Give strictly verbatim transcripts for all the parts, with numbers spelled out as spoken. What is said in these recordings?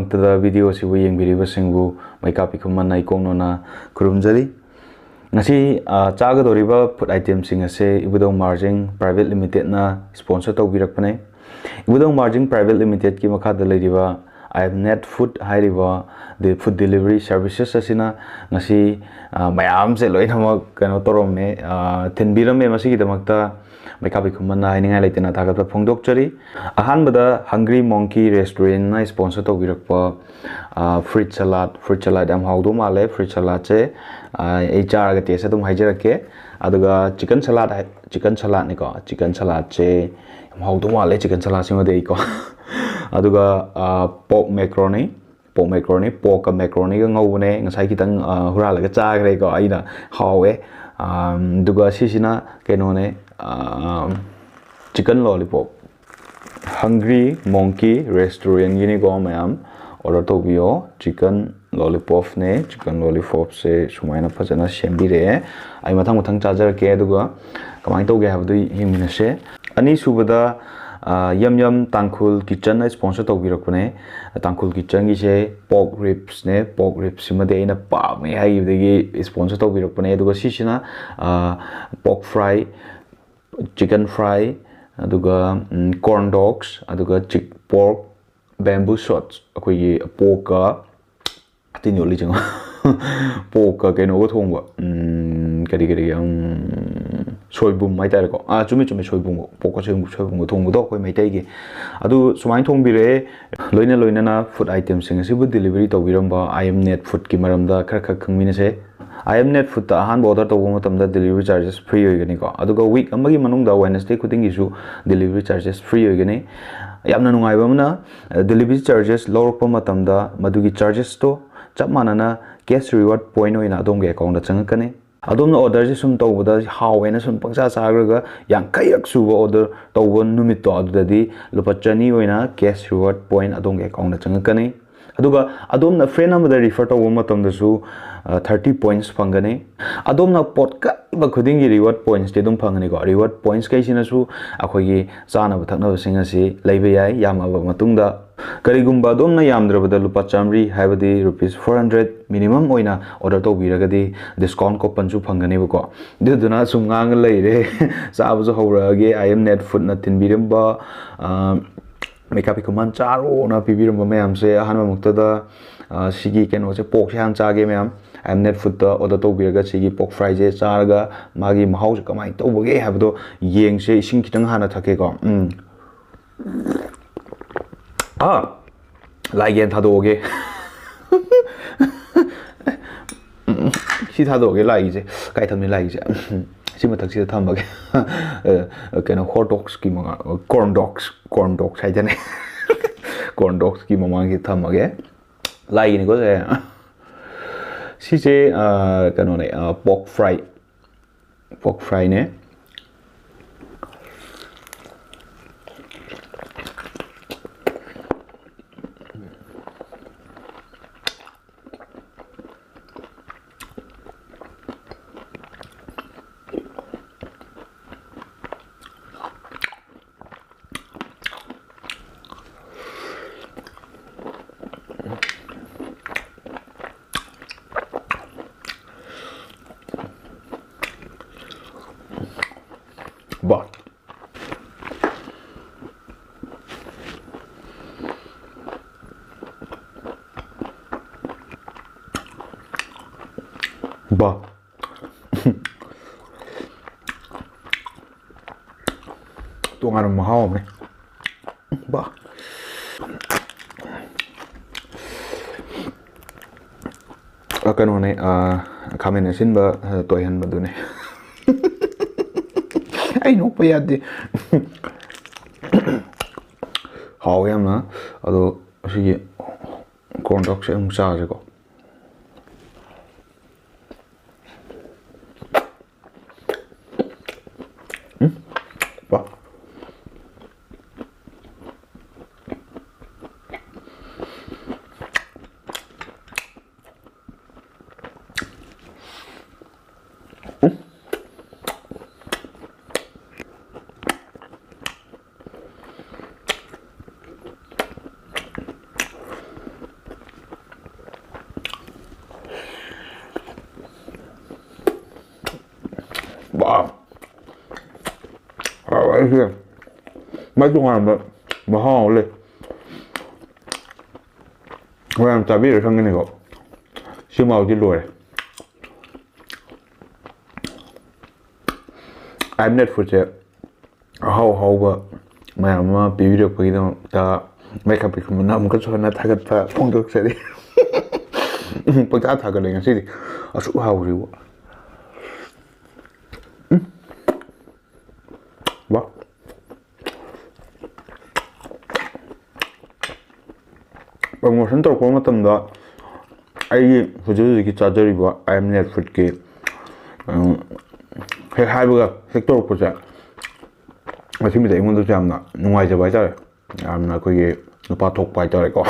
ꯇꯗ ꯚꯤꯗꯤꯑꯣ ꯑꯁꯤꯕꯨ ꯌꯦꯡꯕꯤꯔꯤꯕꯁꯤꯡꯕꯨ ꯃꯩꯀꯥꯞꯄꯤ ꯈꯨꯃꯟ ꯏꯀꯣꯛꯅꯣꯅ ꯈꯨꯔꯨꯝꯖꯔꯤ꯫ ꯉꯁꯤ, ꯑ, ꯆꯥꯒꯗꯧꯔꯤꯕ ꯐꯨꯗ ꯑꯥꯏꯇꯦꯝꯁꯤꯡ ꯑꯁꯦ ꯏꯕꯨꯙꯧ ꯃꯥꯔꯖꯤꯡ ꯄ꯭ꯔꯥꯏꯚꯦꯠ ꯂꯤꯃꯤꯇꯦꯠꯅ ꯁ꯭ꯄꯣꯟꯁꯔ ꯇꯧꯕꯤꯔꯛꯄꯅꯦ꯫ ꯏꯕꯨꯙꯧ ꯃꯥꯔꯖꯤꯡ ꯄ꯭ꯔꯥꯏꯚꯦꯠ ꯂꯤꯃꯤꯇꯦꯠꯀꯤ ꯃꯈꯥꯗ ꯂꯩꯔꯤꯕ I am Net Food ꯍꯥꯏꯔꯤꯕ ꯗꯤ-, ꯐꯨꯗ ꯗꯤꯂꯤꯚꯔꯤ ꯁꯔꯚꯤꯁꯦꯁ ꯑꯁꯤꯅ ꯉꯁꯤ, ꯑ, ꯃꯌꯥꯝꯁꯦ ꯂꯣꯏꯅꯃꯛ ꯀꯩꯅꯣ ꯇꯧꯔꯝꯃꯦ, ꯑ, ꯊꯤꯟꯕꯤꯔꯝꯃꯦ꯫ ꯃꯁꯤꯒꯤꯗꯃꯛꯇ ꯃꯩꯀꯥꯞꯄꯤ ꯈꯨꯃꯟꯅ ꯍꯥꯏꯅꯤꯡꯉꯥꯏ ꯂꯩꯇꯅ ꯊꯥꯒꯠꯄ ꯐꯣꯡꯗꯣꯛꯆꯔꯤ꯫ ꯑꯍꯥꯟꯕꯗ Hungry Monkey Restaurantꯅ ꯁ꯭ꯄꯣꯟꯁꯔ ꯇꯧꯕꯤꯔꯛꯄ, ꯑ, ꯐ꯭ꯔꯨꯏꯠ ꯁꯂꯥꯗ, ꯐ꯭ꯔꯨꯏꯠ ꯁꯂꯥꯗ ꯌꯥꯝ ꯍꯥꯎꯗꯧ ꯃꯥꯜꯂꯦ꯫ ꯐ꯭ꯔꯨꯏꯠ ꯁꯂꯥꯗꯁꯦ, ꯑ, ꯑꯩ ꯆꯥꯔꯒ ꯇꯦꯁ ꯑꯗꯨꯝ ꯍꯥꯏꯖꯔꯛꯀꯦ꯫ ꯑꯗꯨꯒ ꯆꯤꯀꯟ ꯁꯂꯥꯗ ꯍꯥꯏ-, ꯆꯤꯀꯟ ꯁꯂꯥꯗꯅꯤꯀꯣ꯫ ꯆꯤꯀꯟ ꯁꯂꯥꯗꯁꯦ ꯌꯥꯝ ꯍꯥꯎꯗꯧ ꯃꯥꯜꯂꯦ, ꯆꯤꯀꯟ ꯁꯂꯥꯗꯁꯤꯃꯗꯤ ꯑꯩꯀꯣ꯫ ꯑꯗꯨꯒ, ꯑ, ꯄꯣꯛ ꯃꯦꯀ꯭ꯔꯣꯅꯤ꯫ ꯄꯣꯛ ꯃꯦꯀ꯭ꯔꯣꯅꯤ, ꯄꯣꯛꯀ ꯃꯦꯀ꯭ꯔꯣꯅꯤꯒ ꯉꯧꯕꯅꯦ꯫ ꯉꯁꯥꯏ ꯈꯤꯇꯪ, ꯑ, ꯍꯨꯔꯥꯜꯂꯒ ꯆꯥꯈ꯭ꯔꯦꯀꯣ ꯑꯩꯅ꯫ ꯍꯥꯎꯋꯦ꯫ ꯑꯝ, ꯑꯗꯨꯒ ꯁꯤꯁꯤꯅ ꯀꯩꯅꯣꯅꯦ, ꯑꯝ, ꯆꯤꯀꯟ ꯂꯣꯂꯤꯄꯣꯞ꯫ Hungry Monkey Restaurantꯒꯤꯅꯤꯀꯣ ꯃꯌꯥꯝ꯫ ꯑꯣꯔꯗꯔ ꯇꯧꯕꯤꯌꯣ꯫ ꯆꯤꯀꯟ ꯂꯣꯂꯤꯄꯣꯞꯅꯦ꯫ ꯆꯤꯀꯟ ꯂꯣꯂꯤꯄꯣꯞꯁꯦ ꯁꯨꯃꯥꯏꯅ ꯐꯖꯅ ꯁꯦꯝꯕꯤꯔꯛꯑꯦ꯫ ꯑꯩ ꯃꯊꯪ ꯃꯊꯪ ꯆꯥꯖꯔꯛꯀꯦ, ꯑꯗꯨꯒ ꯀꯃꯥꯏꯅ ꯇꯧꯒꯦ ꯍꯥꯏꯕꯗꯨ ꯌꯦꯡꯃꯤꯟꯅꯁꯦ꯫ ꯑꯅꯤꯁꯨꯕꯗ, ꯑ, ꯌꯝ ꯌꯝ ꯇꯥꯡꯈꯨꯜ ꯀꯤꯠꯆꯟꯅ ꯁ꯭ꯄꯣꯟꯁꯔ ꯇꯧꯕꯤꯔꯛꯄꯅꯦ꯫ ꯇꯥꯡꯈꯨꯜ ꯀꯤꯠꯆꯟꯒꯤꯁꯦ ꯄꯣꯛ ꯔꯤꯞꯁꯅꯦ꯫ ꯄꯣꯛ ꯔꯤꯞꯁꯤꯃꯗꯤ ꯑꯩꯅ ꯄꯥꯝꯃꯦ ꯍꯥꯏꯈꯤꯕꯗꯒꯤ ꯁ꯭ꯄꯣꯟꯁꯔ ꯇꯧꯕꯤꯔꯛꯄꯅꯦ꯫ ꯑꯗꯨꯒ ꯁꯤꯁꯤꯅ, ꯑ, ꯄꯣꯛ ꯐ꯭ꯔꯥꯏ, ꯆꯤꯀꯟ ꯐ꯭ꯔꯥꯏ, ꯑꯗꯨꯒ, ꯎꯝ, ꯀꯣꯔꯟ ꯗꯣꯛꯁ, ꯑꯗꯨꯒ ꯆꯤꯛ ꯄꯣꯔꯛ, ꯕꯦꯝꯕꯨ ꯁꯣꯠꯁ, ꯑꯩꯈꯣꯏꯒꯤ ꯄꯣꯛꯀ ꯇꯤꯟ ꯌꯣꯠꯂꯤ ꯆꯪꯉꯣ꯫ ꯄꯣꯛꯀ ꯀꯩꯅꯣꯒ ꯊꯣꯡꯕ, ꯎꯝ, ꯀꯔꯤ, ꯀꯔꯤ, ꯎꯝ, ꯁꯣꯏꯕꯨꯝ ꯍꯥꯏꯇꯥꯔꯦꯀꯣ꯫ ꯑꯥ, ꯆꯨꯝꯃꯤ, ꯆꯨꯝꯃꯤ, ꯁꯣꯏꯕꯨꯝꯒ, ꯄꯣꯛꯀ ꯁꯣꯏꯕꯨꯝ, ꯁꯣꯏꯕꯨꯝꯒ ꯊꯣꯡꯕꯗꯣ ꯑꯩꯈꯣꯏ ꯃꯩꯇꯩꯒꯤ꯫ ꯑꯗꯨ ꯁꯨꯃꯥꯏꯅ ꯊꯣꯡꯕꯤꯔꯛꯑꯦ꯫ ꯂꯣꯏꯅ ꯂꯣꯏꯅꯅ ꯐꯨꯗ ꯑꯥꯏꯇꯦꯝꯁꯤꯡ ꯑꯁꯤꯕꯨ ꯗꯤꯂꯤꯚꯔꯤ ꯇꯧꯕꯤꯔꯝꯕ I am Net Foodꯀꯤ ꯃꯔꯝꯗ ꯈꯔ ꯈꯛ ꯈꯪꯃꯤꯟꯅꯁꯦ꯫ I am Net Foodꯇ ꯑꯍꯥꯟꯕ ꯑꯣꯔꯗꯔ ꯇꯧꯕ ꯃꯇꯝꯗ ꯗꯤꯂꯤꯚꯔꯤ ꯆꯥꯔꯖꯦꯁ ꯐ꯭ꯔꯤ ꯑꯣꯏꯒꯅꯤꯀꯣ꯫ ꯑꯗꯨꯒ ꯋꯤꯛ ꯑꯃꯒꯤ ꯃꯅꯨꯡꯗ ꯋꯦꯅꯁꯗꯦ ꯈꯨꯗꯤꯡꯒꯤꯁꯨ ꯗꯤꯂꯤꯚꯔꯤ ꯆꯥꯔꯖꯦꯁ ꯐ꯭ꯔꯤ ꯑꯣꯏꯒꯅꯤ꯫ ꯌꯥꯝꯅ ꯅꯨꯡꯉꯥꯏꯕ ꯑꯃꯅ, ꯑ, ꯗꯤꯂꯤꯚꯔꯤ ꯆꯥꯔꯖꯦꯁ ꯂꯧꯔꯛꯄ ꯃꯇꯝꯗ ꯃꯗꯨꯒꯤ ꯆꯥꯔꯖꯦꯁꯇꯣ ꯆꯞ ꯃꯥꯟꯅꯅ ꯀꯦꯁ ꯔꯤꯋꯥꯔꯗ ꯄꯣꯏꯟ ꯑꯣꯏꯅ ꯑꯗꯣꯝꯒꯤ ꯑꯦꯀꯥꯎꯟꯗ ꯆꯪꯉꯛꯀꯅꯤ꯫ ꯑꯗꯣꯝꯅ ꯑꯣꯔꯗꯔꯁꯦ ꯁꯨꯝ ꯇꯧꯕꯗ ꯍꯥꯎꯋꯦꯅ ꯁꯨꯝ ꯄꯪꯆꯥ ꯆꯥꯈ꯭ꯔꯒ ꯌꯥꯡꯈꯩꯔꯛ ꯁꯨꯕ ꯑꯣꯔꯗꯔ ꯇꯧꯕ ꯅꯨꯃꯤꯠꯇꯣ, ꯑꯗꯨꯗꯗꯤ ꯂꯨꯄꯥ ꯆꯅꯤ ꯑꯣꯏꯅ ꯀꯦꯁ ꯔꯤꯋꯥꯔꯗ ꯄꯣꯏꯟ ꯑꯗꯣꯝꯒꯤ ꯑꯦꯀꯥꯎꯟꯗ ꯆꯪꯉꯛꯀꯅꯤ꯫ ꯑꯗꯨꯒ ꯑꯗꯣꯝꯅ ꯐ꯭ꯔꯦꯟ ꯑꯃꯗ ꯔꯤꯐꯔ ꯇꯧꯕ ꯃꯇꯝꯗꯁꯨ, ꯑ, ꯊꯥꯔꯇꯤ ꯄꯣꯏꯟꯠꯁ ꯐꯪꯒꯅꯤ꯫ ꯑꯗꯣꯝꯅ ꯄꯣꯠ ꯀꯛꯏꯕ ꯈꯨꯗꯤꯡꯒꯤ ꯔꯤꯋꯥꯔꯗ ꯄꯣꯏꯟꯠꯁꯇꯤ ꯑꯗꯨꯝ ꯐꯪꯒꯅꯤꯀꯣ꯫ ꯔꯤꯋꯥꯔꯗ ꯄꯣꯏꯟꯠꯁ ꯀꯩꯁꯤꯅꯁꯨ ꯑꯩꯈꯣꯏꯒꯤ ꯆꯥꯅꯕ ꯊꯛꯅꯕꯁꯤꯡ ꯑꯁꯤ ꯂꯩꯕ ꯌꯥꯏ, ꯌꯥꯝꯃꯕ ꯃꯇꯨꯡꯗ꯫ ꯀꯔꯤꯒꯨꯝꯕ ꯑꯗꯣꯝꯅ ꯌꯥꯝꯗ꯭ꯔꯕꯗ ꯂꯨꯄꯥ ꯆꯥꯝꯃꯔꯤ, ꯍꯥꯏꯕꯗꯤ rupees four hundred minimum ꯑꯣꯏꯅ order ꯇꯧꯕꯤꯔꯒꯗꯤ discount coupon ꯁꯨ ꯐꯪꯒꯅꯦꯕꯀꯣ꯫ ꯑꯗꯨꯗꯨꯅ ꯁꯨꯝ ꯉꯥꯡꯉ ꯂꯩꯔꯦ꯫ ꯆꯥꯕꯁꯨ ꯍꯧꯔꯛꯑꯒꯦ꯫ I am Net Food ꯅ ꯊꯤꯟꯕꯤꯔꯝꯕ, ꯑ, ꯃꯩꯀꯥꯞꯄꯤ ꯈꯨꯃꯟ ꯆꯥꯔꯣꯅ ꯄꯤꯕꯤꯔꯝꯕ ꯃꯌꯥꯝꯁꯦ, ꯑꯍꯥꯟꯕꯃꯛꯇꯗ, ꯑ, ꯁꯤꯒꯤ ꯀꯩꯅꯣꯁꯦ, pork ꯁꯦ ꯍꯥꯟꯅ ꯆꯥꯒꯦ ꯃꯌꯥꯝ꯫ I am Net Food ꯇ order ꯇꯧꯕꯤꯔꯒ ꯁꯤꯒꯤ pork fry ꯁꯦ ꯆꯥꯔꯒ ꯃꯥꯒꯤ ꯃꯍꯥꯎꯁꯦ ꯀꯃꯥꯏꯅ ꯇꯧꯕꯒꯦ ꯍꯥꯏꯕꯗꯣ ꯌꯦꯡꯁꯦ꯫ ꯏꯁꯤꯡ ꯈꯤꯇꯪ ꯍꯥꯟꯅ ꯊꯛꯀꯦꯀꯣ꯫ ꯎꯝ꯫ ꯑꯥ, ꯂꯥꯏꯒꯦꯟ ꯊꯥꯗꯣꯛꯑꯒꯦ꯫ ꯁꯤ ꯊꯥꯗꯣꯛꯑꯒꯦ, ꯂꯥꯏꯒꯤꯁꯦ꯫ ꯀꯥꯏ ꯊꯝꯃꯤ ꯂꯥꯏꯒꯤꯁꯦ? ꯁꯤ ꯃꯊꯛꯁꯤꯗ ꯊꯝꯃꯒꯦ꯫ ꯑ, ꯀꯩꯅꯣ, hot dogs ꯀꯤ ꯃꯉꯥ, corn dogs, corn dogs ꯍꯥꯏꯗꯅꯦ꯫ Corn dogs ꯀꯤ ꯃꯃꯥꯡꯁꯤꯗ ꯊꯝꯃꯒꯦ꯫ ꯂꯥꯏꯒꯤꯅꯤꯀꯣ ꯁꯦ꯫ ꯁꯤꯁꯦ, ꯑ, ꯀꯩꯅꯣꯅꯦ, ꯑ, pork fry꯫ Pork fry ꯅꯦ꯫ ꯕꯥ꯫ ꯕꯥ꯫ ꯇꯣꯉꯥꯟꯕ ꯃꯍꯥꯎ ꯑꯃꯅꯦ꯫ ꯕꯥ꯫ ꯑ, ꯀꯩꯅꯣꯅꯦ, ꯑ, ꯈꯥꯃꯦꯟ ꯑꯁꯤꯟꯕ, ꯑ, ꯇꯣꯏꯍꯟꯕꯗꯨꯅꯦ꯫ ꯑꯩ ꯅꯣꯛꯄ ꯌꯥꯗꯦ꯫ ꯍꯥꯎꯋꯦ ꯌꯥꯝꯅ꯫ ꯑꯗꯣ ꯁꯤꯒꯤ corn dog ꯁꯦ ꯑꯃꯨꯛ ꯆꯥꯁꯦꯀꯣ꯫ ꯎꯝ꯫ ꯄꯥ꯫ ꯎꯝ꯫ ꯑꯥ꯫ ꯍꯥꯎꯋꯦ ꯁꯤ꯫ ꯃꯥꯏ ꯇꯣꯉꯥꯟꯕ ꯃꯍꯥꯎ ꯑꯃ ꯂꯩ꯫ ꯃꯌꯥꯝ ꯆꯥꯕꯤꯔ ꯈꯪꯒꯅꯤꯀꯣ꯫ ꯁꯤ ꯃꯍꯥꯎꯗꯤ ꯂꯣꯏꯔꯦ꯫ ꯑꯥꯏ ꯑꯦꯝ ꯅꯦꯠ ꯐꯨꯗꯁꯦ ꯑꯍꯥꯎ ꯑꯍꯥꯎꯕ ꯃꯌꯥꯝ ꯑꯃ ꯄꯤꯕꯤꯔꯛꯄꯒꯤꯗꯃꯛꯇ ꯃꯥꯏꯈꯥ ꯄꯤꯛꯈꯨꯝꯕꯅ ꯑꯃꯨꯛꯀꯁꯨ ꯍꯟꯅ ꯊꯥꯒꯠꯄ ꯐꯣꯡꯗꯣꯛꯆꯔꯤ꯫ ꯄꯪꯊꯥ ꯊꯥꯒꯠꯂꯦ ꯉꯁꯤꯗꯤ꯫ ꯑꯁꯨꯛ ꯍꯥꯎꯔꯤꯕ꯫ ꯎꯝ꯫ ꯋꯥ꯫ ꯄ꯭ꯔꯃꯣꯁꯟ ꯇꯧꯔꯛꯄ ꯃꯇꯝꯗ ꯑꯩꯒꯤ ꯍꯧꯖꯤꯛ ꯍꯧꯖꯤꯛꯀꯤ ꯆꯥꯖꯔꯤꯕ ꯑꯥꯏ ꯑꯦꯝ ꯅꯦꯠ ꯐꯨꯗꯀꯤ, ꯎꯝ, ꯍꯦꯛ ꯍꯥꯏꯕꯒ ꯍꯦꯛ ꯇꯧꯔꯛꯄꯁꯦ, ꯃꯁꯤꯃꯗꯤ ꯑꯩꯉꯣꯟꯗꯁꯨ ꯌꯥꯝꯅ ꯅꯨꯡꯉꯥꯏꯖꯕ ꯍꯥꯏꯇꯥꯔꯦ꯫ ꯌꯥꯝꯅ ꯑꯩꯈꯣꯏꯒꯤ ꯅꯨꯄꯥ ꯊꯣꯛꯄ ꯍꯥꯏꯇꯥꯔꯦꯀꯣ꯫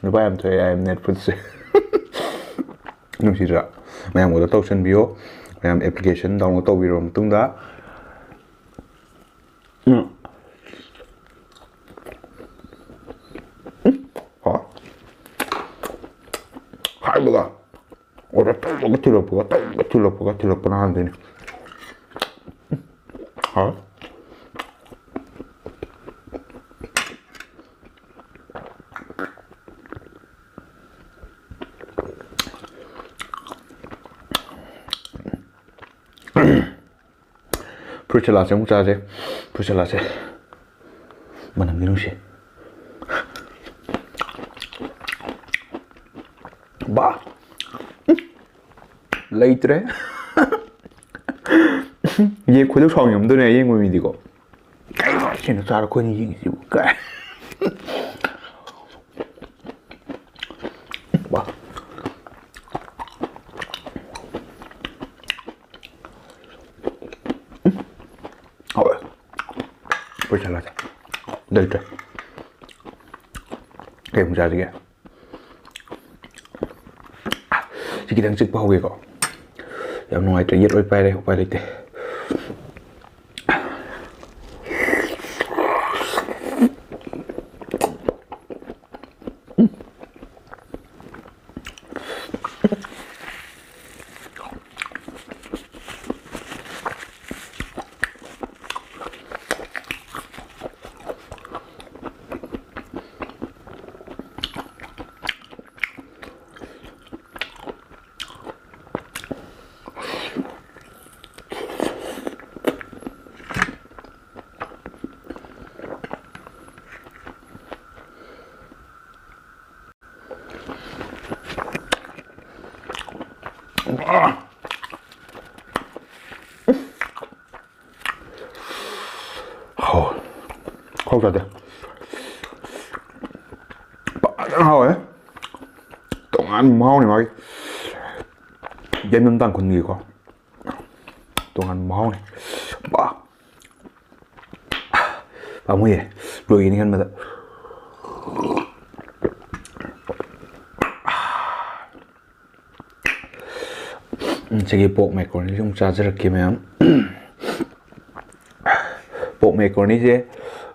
ꯅꯨꯄꯥ ꯌꯥꯝ ꯊꯣꯛꯑꯦ ꯑꯥꯏ ꯑꯦꯝ ꯅꯦꯠ ꯐꯨꯗꯁꯦ꯫ ꯅꯨꯡꯁꯤꯗ꯭ꯔꯥ? ꯃꯌꯥꯝ ꯑꯣꯗꯔ ꯇꯧꯁꯟꯕꯤꯌꯣ꯫ ꯃꯌꯥꯝ ꯑꯦꯄ꯭ꯂꯤꯀꯦꯁꯟ ꯗꯥꯎꯟꯂꯣꯗ ꯇꯧꯕꯤꯔꯕ ꯃꯇꯨꯡꯗ, ꯎꯝ꯫ ꯎꯝ꯫ ꯍꯥꯎ꯫ ꯍꯥꯏꯕꯒ ꯑꯣꯗꯔ ꯇꯧꯕꯒ ꯊꯤꯜꯂꯛꯄꯒ, ꯇꯧꯕꯒ ꯊꯤꯜꯂꯛꯄꯒ, ꯊꯤꯜꯂꯛꯄꯅ ꯍꯥꯟꯗꯣꯏꯅꯤ꯫ ꯎꯝ꯫ ꯍꯥꯎ꯫ ꯐ꯭ꯔꯨꯏꯠ ꯁꯂꯥꯗꯁꯦ ꯑꯃꯨꯛ ꯆꯥꯁꯦ꯫ ꯐ꯭ꯔꯨꯏꯠ ꯁꯂꯥꯗꯁꯦ ꯃꯅꯝꯗꯤ ꯅꯨꯡꯁꯤ꯫ ꯕꯥ! ꯂꯩꯇ꯭ꯔꯦ꯫ ꯌꯦ ꯈꯣꯏꯗꯧ ꯁꯥꯎꯅꯤꯡꯉꯝꯗꯣꯏꯅꯦ ꯑꯌꯦꯡꯕ ꯃꯤꯗꯤꯀꯣ꯫ "ꯀꯩꯅꯣ ꯁꯤꯅ ꯆꯥꯔ ꯑꯩꯈꯣꯏꯅ ꯌꯦꯡꯉꯤꯁꯤꯕꯨ?" ꯀꯥꯏ꯫ ꯕꯥ꯫ ꯍꯥꯎꯋꯦ꯫ ꯄꯨꯁꯜꯂꯁꯦ꯫ ꯂꯩꯇ꯭ꯔꯦ꯫ ꯀꯩ ꯑꯃꯨꯛ ꯆꯥꯁꯤꯒꯦ? ꯁꯤ ꯈꯤꯇꯪ ꯆꯤꯛꯄ ꯍꯧꯒꯦꯀꯣ꯫ ꯌꯥꯝ ꯅꯨꯡꯉꯥꯏꯇ꯭ꯔꯦ, ꯌꯦꯠ ꯂꯣꯏ ꯄꯥꯏꯔꯦ, ꯎꯄꯥꯏ ꯂꯩꯇꯦ꯫ ꯍꯥꯎ ꯆꯥꯗꯦ꯫ ꯐꯖꯅ ꯍꯥꯎꯋꯦ꯫ ꯇꯣꯉꯥꯟꯕ ꯃꯍꯥꯎꯅꯤ ꯃꯥꯒꯤ꯫ ꯌꯦꯟ ꯇꯥꯡꯈꯨꯜꯒꯤꯀꯣ꯫ ꯇꯣꯉꯥꯟꯕ ꯃꯍꯥꯎꯅꯤ꯫ ꯕꯥ! ꯄꯥꯝꯃꯨꯏꯌꯦ꯫ ꯂꯣꯏꯒꯅꯤ ꯈꯟꯕꯗ꯫ ꯎꯝ, ꯁꯤꯒꯤ pork macaroni ꯁꯨꯝ ꯆꯥꯖꯔꯛꯀꯦ, ꯃꯌꯥꯝ꯫ Pork macaroni ꯁꯦ,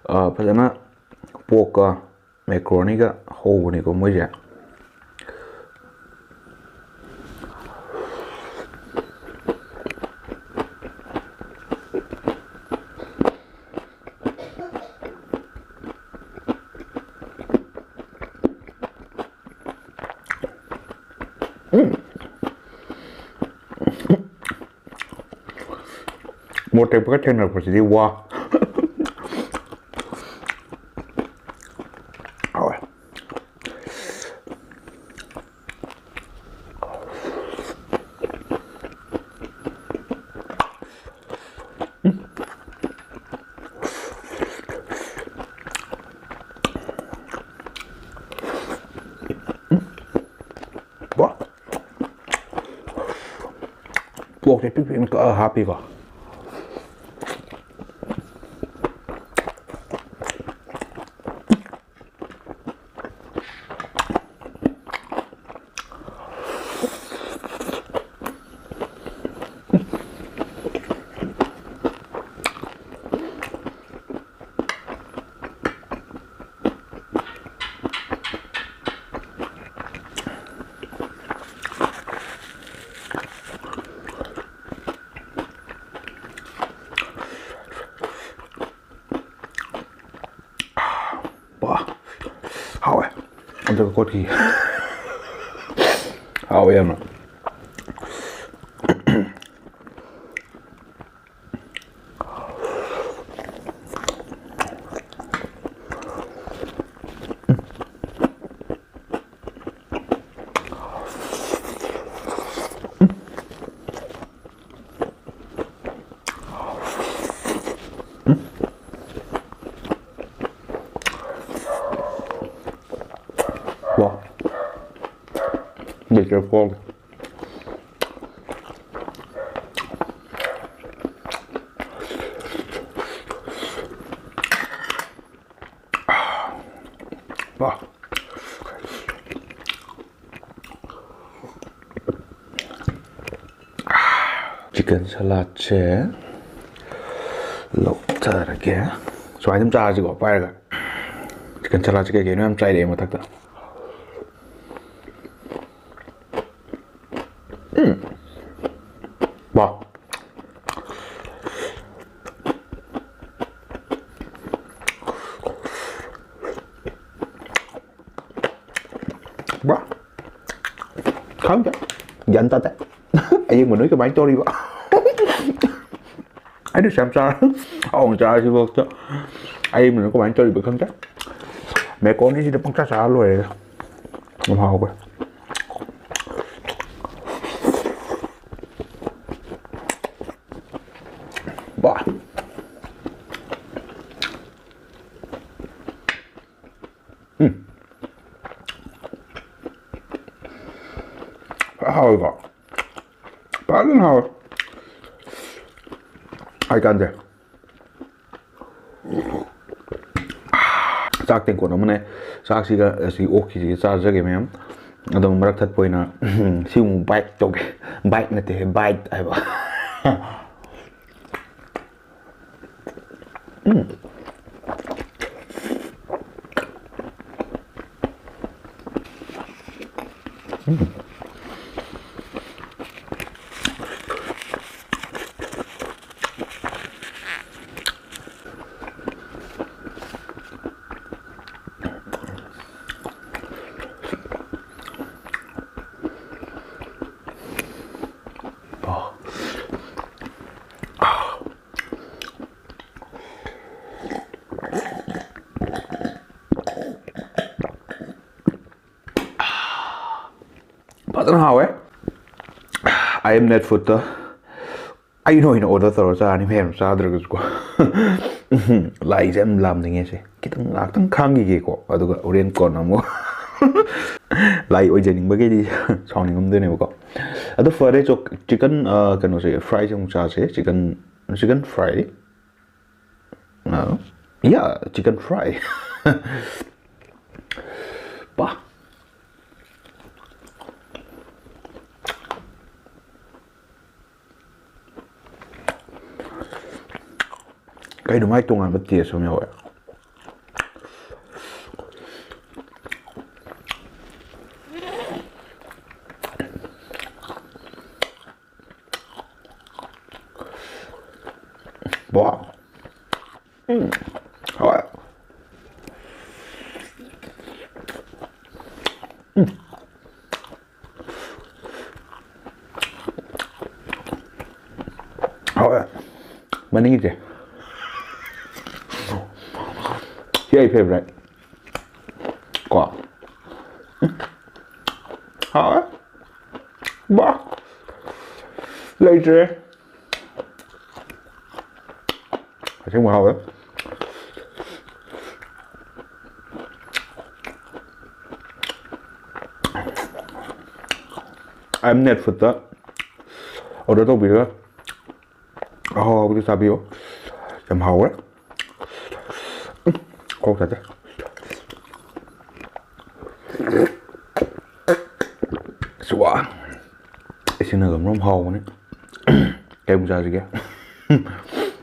ꯑ, ꯐꯖꯅ pork ꯀ macaroni ꯒ ꯍꯧꯕꯅꯤꯀꯣ ꯃꯣꯏꯁꯦ꯫ ꯎꯝ꯫ ꯃꯣꯔꯣꯛ ꯇꯦꯛꯄꯒ ꯊꯦꯡꯅꯔꯛꯄꯁꯤꯗꯤ ꯋꯥ꯫ ꯍꯥꯎꯋꯦ꯫ ꯋꯥ꯫ Pork ꯁꯦ ꯄꯤꯛ ꯄꯤꯛꯅ ꯀꯛꯑꯒ ꯍꯥꯞꯄꯤꯀꯣ꯫ ꯕꯥ! ꯍꯥꯎꯋꯦ꯫ ꯑꯝꯇꯒ ꯀꯣꯠꯈꯤꯒꯦ꯫ ꯍꯥꯎꯋꯦ ꯌꯥꯝꯅ꯫ Careful. ꯋꯥ꯫ ꯆꯤꯀꯟ ꯁꯂꯥꯗꯁꯦ ꯂꯧꯊꯔꯒꯦ꯫ ꯁꯨꯃꯥꯏꯅ ꯑꯗꯨꯝ ꯆꯥꯔꯁꯤꯀꯣ, ꯄꯥꯏꯔꯒ꯫ ꯆꯤꯀꯟ ꯁꯂꯥꯗꯁꯦ ꯀꯩ ꯀꯩꯅꯣ ꯌꯥꯝ ꯆꯥꯏꯔꯛꯑꯦ ꯃꯊꯛꯇ꯫ ꯎꯝ꯫ ꯋꯥ꯫ ꯕ꯭ꯔꯥ꯫ ꯈꯪꯗꯦ꯫ ꯒ꯭ꯌꯥꯟ ꯇꯥꯗꯦ꯫ ꯑꯌꯦꯡꯕ ꯅꯣꯏ ꯀꯃꯥꯏꯅ ꯇꯧꯔꯤꯕ? ꯑꯩꯅ ꯁꯦꯝ ꯆꯥꯔ, ꯑꯍꯥꯎꯕ ꯆꯥꯔꯁꯤꯐꯥꯎꯗ ꯑꯌꯦꯡꯕ ꯅꯣꯏ ꯀꯃꯥꯏꯅ ꯇꯧꯔꯤꯕ ꯈꯪꯗꯦ꯫ ꯃꯦꯀꯣꯅꯤꯁꯤꯗ ꯄꯪꯆꯥ ꯆꯥꯔ ꯂꯣꯏꯔꯦ꯫ ꯌꯥꯝ ꯍꯥꯎꯈ꯭ꯔꯦ꯫ ꯕꯥ꯫ ꯎꯝ꯫ ꯐꯖꯅ ꯍꯥꯎꯋꯤꯀꯣ? ꯐꯖꯅ ꯍꯥꯎꯋꯦ꯫ ꯍꯥꯏꯀꯥꯟꯗꯦ꯫ ꯆꯥꯛ ꯇꯦꯡꯀꯣꯠ ꯑꯃꯅꯦ꯫ ꯆꯥꯛꯁꯤꯒ ꯑꯁꯤ ꯑꯣꯛꯀꯤꯁꯤꯒ ꯆꯥꯖꯒꯦ ꯃꯌꯥꯝ꯫ ꯑꯗꯣ ꯃꯔꯛ ꯊꯠꯄ ꯑꯣꯏꯅ ꯁꯤ ꯑꯃꯨꯛ bite ꯇꯧꯒꯦ꯫ Bite ꯅꯠꯇꯦ, bite ꯍꯥꯏꯕ꯫ ꯎꯝ꯫ ꯎꯝ꯫ ꯐꯖꯅ ꯍꯥꯎꯋꯦ꯫ I am net foodꯇ ꯑꯩꯅ ꯑꯣꯏꯅ order ꯇꯧꯔ ꯆꯥꯔꯅꯤ, ꯃꯌꯥꯝ ꯆꯥꯗ꯭ꯔꯒꯁꯨꯀꯣ꯫ ꯂꯥꯏꯁꯦ ꯌꯥꯝ ꯂꯥꯝꯅꯤꯡꯉꯦ ꯁꯦ꯫ ꯈꯤꯇꯪ ꯉꯥꯛꯇꯪ ꯈꯥꯡꯈꯤꯒꯦꯀꯣ, ꯑꯗꯨꯒ ꯍꯣꯔꯦꯟ ꯀꯣꯟꯅ ꯑꯃꯨꯛ ꯂꯥꯏ ꯑꯣꯏꯖꯅꯤꯡꯕꯒꯤꯗꯤ ꯁꯥꯎꯅꯤꯡꯉꯝꯗꯣꯏꯅꯦꯕꯀꯣ꯫ ꯑꯗꯣ ꯐꯔꯦ, ꯆꯣ, ꯆꯤꯀꯟ, ꯑ, ꯀꯩꯅꯣꯁꯦ, ꯐ꯭ꯔꯥꯏꯁꯦ ꯑꯃꯨꯛ ꯆꯥꯁꯦ꯫ Chicken, chicken fry. ꯑ, ꯌꯥ, ꯆꯤꯀꯟ ꯐ꯭ꯔꯥꯏ꯫ ꯄꯥ꯫ ꯀꯩꯅꯣ, ꯃꯥꯏ ꯇꯣꯉꯥꯟꯕ ꯇꯦꯁ ꯑꯃ ꯌꯥꯎꯋꯦ꯫ ꯋꯥ꯫ ꯎꯝ꯫ ꯍꯥꯎꯋꯦ꯫ ꯎꯝ꯫ ꯍꯥꯎꯋꯦ꯫ ꯃꯅꯤꯡꯒꯤꯁꯦ꯫ ꯁꯤ ꯑꯩ ꯐꯦꯚꯔꯥꯏꯠ꯫ ꯀꯣ꯫ ꯎꯝ꯫ ꯍꯥꯎꯋꯦ꯫ ꯕꯥ꯫ ꯂꯩꯇ꯭ꯔꯦ꯫ ꯑꯁꯦꯡꯕ ꯍꯥꯎꯋꯦ꯫ ꯑꯥꯏ ꯑꯦꯝ ꯅꯦꯠ ꯐꯨꯗꯇ ꯑꯣꯔꯗꯔ ꯇꯧꯕꯤꯔꯒ ꯑꯍꯥꯎ ꯑꯍꯥꯎꯕꯗꯨ ꯆꯥꯕꯤꯌꯨ꯫ ꯌꯥꯝ ꯍꯥꯎꯋꯦ꯫ ꯎꯝ, ꯀꯣꯛ ꯆꯥꯗꯦ꯫ ꯑꯁ, ꯋꯥ꯫ ꯏꯁꯤꯡꯅꯒ ꯃꯔꯣꯝ ꯍꯥꯎꯕꯅꯤ꯫ ꯀꯩꯕꯨ ꯆꯥꯁꯤꯒꯦ?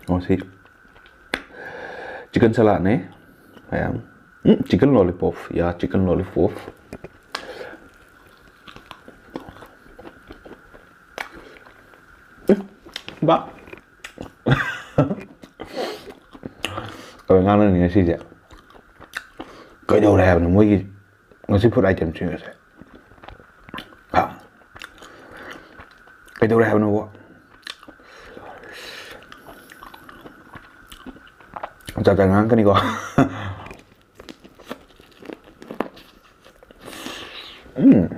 ꯑꯣ, ꯁꯤ ꯆꯤꯀꯟ ꯁꯂꯥꯗꯅꯦ꯫ ꯃꯌꯥꯝ꯫ ꯎꯝ, ꯆꯤꯀꯟ ꯂꯣꯂꯤꯄꯣꯞ꯫ ꯌꯥ, ꯆꯤꯀꯟ ꯂꯣꯂꯤꯄꯣꯞ꯫ ꯕꯥ꯫ ꯑꯩꯈꯣꯏ ꯉꯥꯡꯅꯅꯤ ꯉꯁꯤꯁꯦ꯫ ꯀꯩꯗꯧꯔꯦ ꯍꯥꯏꯕꯅꯣ ꯃꯣꯏꯒꯤ ꯉꯁꯤ ꯐꯨꯗ ꯑꯥꯏꯇꯦꯝꯁꯤꯡ ꯑꯁꯦ? ꯍꯥ? ꯀꯩꯗꯧꯔꯦ ꯍꯥꯏꯕꯅꯣꯕ? ꯖꯥꯠ ꯖꯥꯠ ꯉꯥꯡꯉꯛꯀꯅꯤꯀꯣ꯫ ꯎꯝ꯫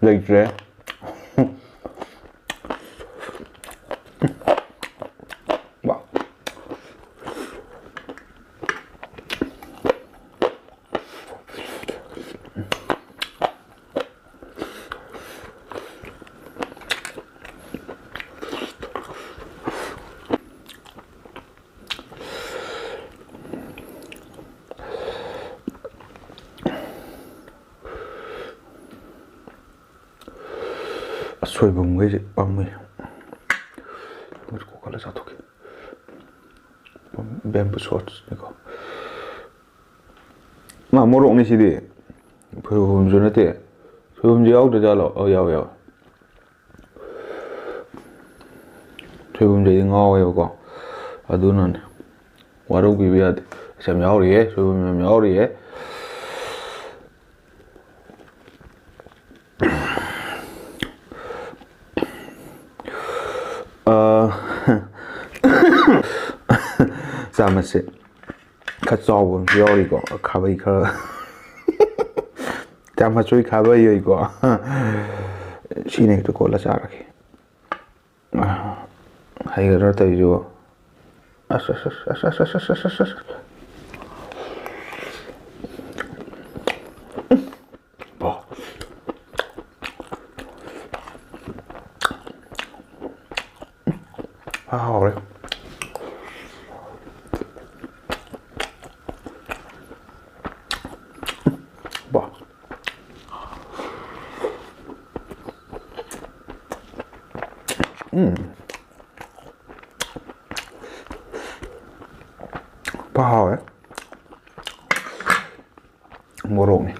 ꯂꯩꯇ꯭ꯔꯦ꯫ ꯋꯥ꯫ ꯑꯁꯣꯏꯕꯨꯝꯈꯩꯁꯦ ꯄꯥꯝꯃꯨꯏ꯫ ꯃꯣꯏꯁꯦ ꯀꯣꯛꯈꯠꯂ ꯆꯥꯊꯣꯛꯀꯦ꯫ ꯕꯦꯝꯕꯨ ꯁꯣꯠꯁꯅꯤꯀꯣ꯫ ꯃꯥ ꯃꯣꯔꯣꯛꯅꯤ ꯁꯤꯗꯤ꯫ ꯁꯣꯏꯕꯨꯝꯁꯨ ꯅꯠꯇꯦ꯫ ꯁꯣꯏꯕꯨꯝꯁꯨ ꯌꯥꯎꯗ꯭ꯔꯖꯥꯠꯂꯣ? ꯑꯧ, ꯌꯥꯎꯋꯦ, ꯌꯥꯎꯋꯦ꯫ ꯁꯣꯏꯕꯨꯝꯁꯦ ꯑꯩꯗꯤ ꯉꯥꯎꯋꯦꯕꯀꯣ꯫ ꯑꯗꯨꯅꯅꯦ꯫ ꯋꯥꯔꯧꯕꯤꯕ ꯌꯥꯗꯦ꯫ ꯑꯁ, ꯌꯥꯝ ꯌꯥꯎꯔꯤꯌꯦ꯫ ꯁꯣꯏꯕꯨꯝ ꯌꯥꯝ ꯌꯥꯎꯔꯤꯌꯦ꯫ ꯑ, ꯆꯥꯃꯁꯁꯦ ꯈꯔ ꯆꯥꯎꯕ ꯑꯃꯁꯨ ꯌꯥꯎꯔꯤꯀꯣ, ꯈꯥꯕꯩ ꯈꯔ꯫ ꯆꯥꯃꯁꯁꯨ ꯈꯥꯕꯩ ꯑꯣꯏꯀꯣ꯫ ꯁꯤꯅ ꯍꯦꯛꯇ ꯀꯣꯠꯂ ꯆꯥꯔꯒꯦ꯫ ꯍꯩꯒꯗ꯭ꯔꯥ ꯇꯧꯔꯤꯁꯤꯕꯣ? ꯑꯁ, ꯑꯁ, ꯑꯁ꯫ ꯕꯥ꯫ ꯍꯥꯎꯔꯦ꯫ ꯕꯥ꯫ ꯎꯝ꯫ ꯐꯥ ꯍꯥꯎꯋꯦ꯫ ꯃꯣꯔꯣꯛꯅꯤ꯫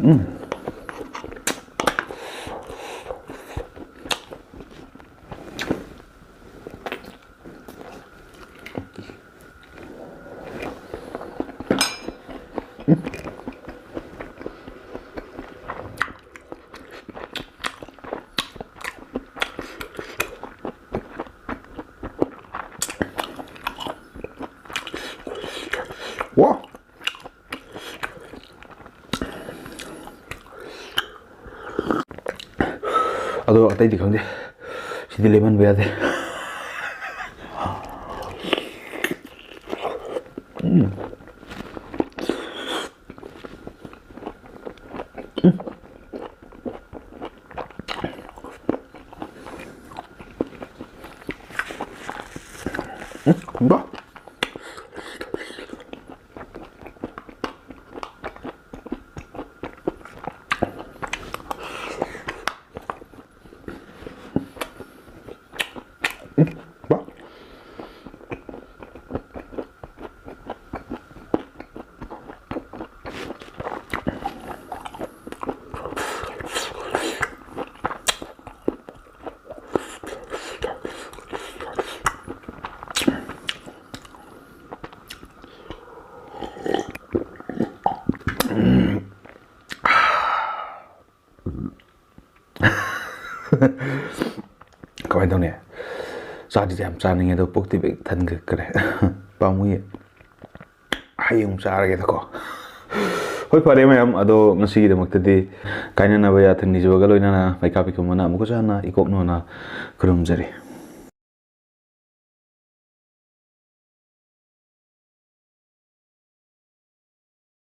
ꯎꯝ꯫ ꯋꯥ! ꯑꯗꯣ ꯑꯇꯩꯗꯤ ꯈꯪꯗꯦ, ꯁꯤꯗꯤ ꯂꯦꯝꯍꯟꯕ ꯌꯥꯗꯦ꯫ ꯎꯝ꯫ ꯎꯝ꯫ ꯎꯝ, ꯈꯪꯕ? ꯎꯝ, ꯕꯥ꯫ ꯀꯃꯥꯏꯅ ꯇꯧꯅꯤ? ꯆꯥꯗꯤ ꯌꯥꯝ ꯆꯥꯅꯤꯡꯉꯦ, ꯑꯗꯣ ꯄꯨꯛꯇꯤ ꯄꯤꯛ ꯊꯟꯈ꯭ꯔꯦ꯫ ꯄꯥꯝꯃꯨꯏꯌꯦ꯫ ꯍꯌꯦꯡ ꯑꯃꯨꯛ ꯆꯥꯔꯒꯦꯗꯀꯣ꯫ ꯍꯣꯏ, ꯐꯔꯦ ꯃꯌꯥꯝ, ꯑꯗꯣ ꯉꯁꯤꯒꯤꯗꯃꯛꯇꯗꯤ ꯀꯥꯏꯅꯅꯕ ꯌꯥꯊꯪ ꯅꯤꯖꯕꯒ ꯂꯣꯏꯅꯅ ꯃꯩꯀꯥꯞꯄꯤ ꯈꯨꯃꯟꯅ ꯑꯃꯨꯛꯀꯁꯨ ꯍꯟꯅ ꯏꯀꯣꯛ ꯅꯣꯟꯅ ꯈꯨꯔꯨꯝꯖꯔꯤ꯫